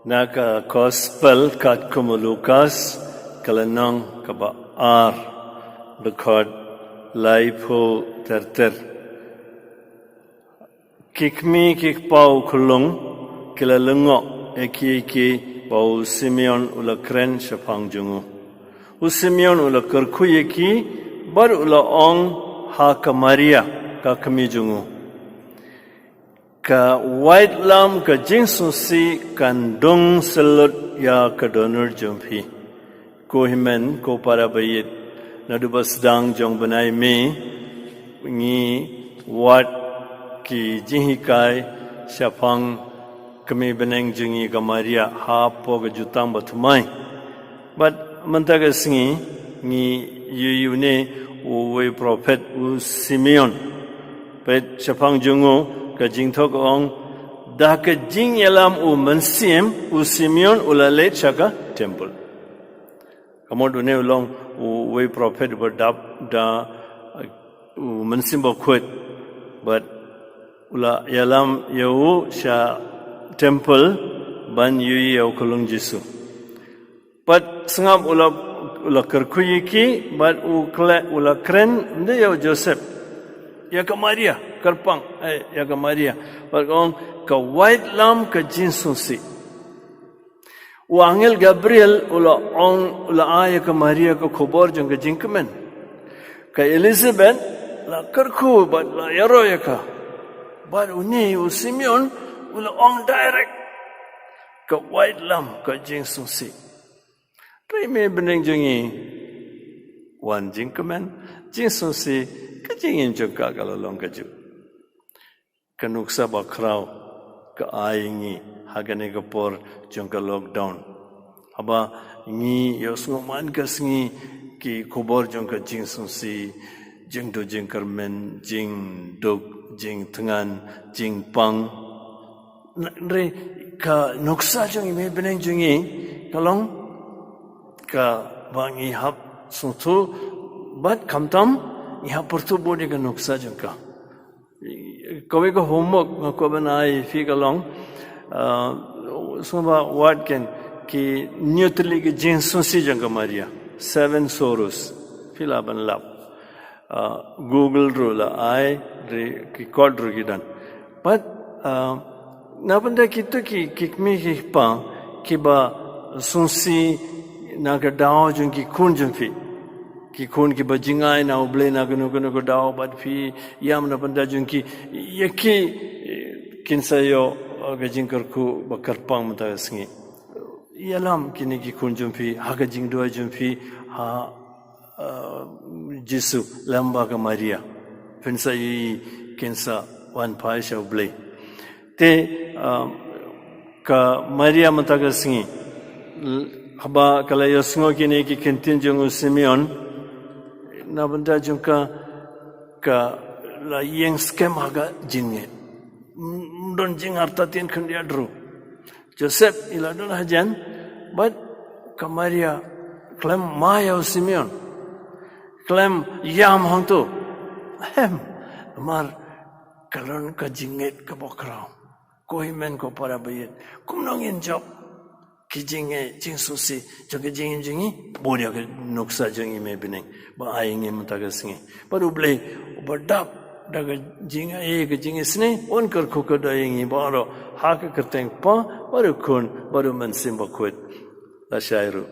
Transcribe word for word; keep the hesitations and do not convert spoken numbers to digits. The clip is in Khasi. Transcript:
Na ka Gospel katkum u Lukas, ka lynnong kaba ar, dkhot laiphew ter ter. Ki kmie ki kpa u khunlung ki la lyngngoh ïa kiei kiei ba u Simeon u la kren shaphang jong u. U Simeon u la kyrkhu ïa ki bad u la ong ha ka Maria, ka kmie jong u, ka waitlam ka jingsngewsih kan dung syllut ïa ka dohnud jong phi. Ko hynmen ko para baieit, naduh ba sdang jong u bnai May ngi wad ki jinghikai shaphang kmie bneng jong ngi ka Maria hapoh ka jutang bathymmai. Bad mynta ka sngi ngi ïohi ïa une uwei u prophet u Simeon. Peit shaphang jong u, ka jingthoh ka ong, da ka jingïalam u Mynsiem u Simeon u la leit sha ka temple. Ka mut une u long uwei u prophet uba dap da u Mynsiem Bakhuid, bad u la ïalam ïa u sha temple ban ïohi ïa u khunlung Jisu. Bad sngap u la, u la kyrkhu ïa ki, bad u kle-, u la kren ym dei ïa u Joseph, ïa ka Maria, kyrpang, eh, ïa ka Maria. Bad ka ong, ka waitlam ka jingsngewsih. U angel Gabriel u la ong, u la ai ïa ka Maria ka khubor jong ka jingkmen. Ka Elizabeth la kyrkhu bad la ïaroh ïa ka. Bad une u Simeon u la ong direct, ka waitlam ka jingsngewsih. Hynrei mei bneng jong ngi, wan jingkmen, jingsngewsih, ka jingim jong ka ka la long kajuh. Ka nuksa bakhraw ka ai ngi ha kane ka por jong ka lockdown. Haba ngi ïohsngew man ka sngi ki khubor jong ka jingsngewsih, jingduh jingkyrmen, jingduk, jingthngan, jingpang. Hynrei ka nuksa jong ngi mei bneng jong ngi ka long kaba ngi hap sngewthuh bad khamtam ngi hap pyrthuh bun ïa ka nuksa jong ka. Kawei ka homework nga kwah ban ai ïa phi ka long, ah, sngewbha wad ken ki hynñiew tylli ki jingsngewsih jong ka Maria, seven sorrows. Phi lah ban lap. Ah, Google ruh la ai, ri-, ki kot ruh ki don. Bad, ah, na bynta kito ki, ki kmie ki kpa kiba sngewsih na ka daw jong ki khun jong phi. Ki khun kiba jingai na U Blei na kano kano ka daw bad phi ïam na bynta jong ki, ïa ki, eh, kin sa ïoh, eh, ka jingkyrkhu ba kyrpang mynta ka sngi. Ïalam kine ki khun jong phi ha ka jingduwai jong phi ha, eh, Jisu lem bad ka Maria. Phin sa ïohi kin sa wan phai sha U Blei. Te, ah, ka Maria mynta ka sngi, l-, haba ka la ïohsngew kine ki ktien jong u Simeon, na bynta jong ka, ka la ïeng skhem ha ka jingngeit. Ym don jingartatien khyndiat ruh. Joseph i la don hajan, bad ka Maria khlem mai ïa u Simeon. Khlem ïam hangto. Em, namar ka don ka jingngeit kaba khraw. Ko hynmen ko para baieit, kumno ngin jop ki jingngeit, jingsngewsih jong ka jingim jong ngi? Bun ïa ka nuksa jong ngi mei bneng ba ai ngi mynta ka sngi. Bad U Blei uba dap da ka jingaiei, ka jingisynei, un kyrkhu kyrdoh ïa ngi baroh ha ka kyrteng Kpa, bad u Khun, bad u Mynsiem Bakhuid. Lashai ruh.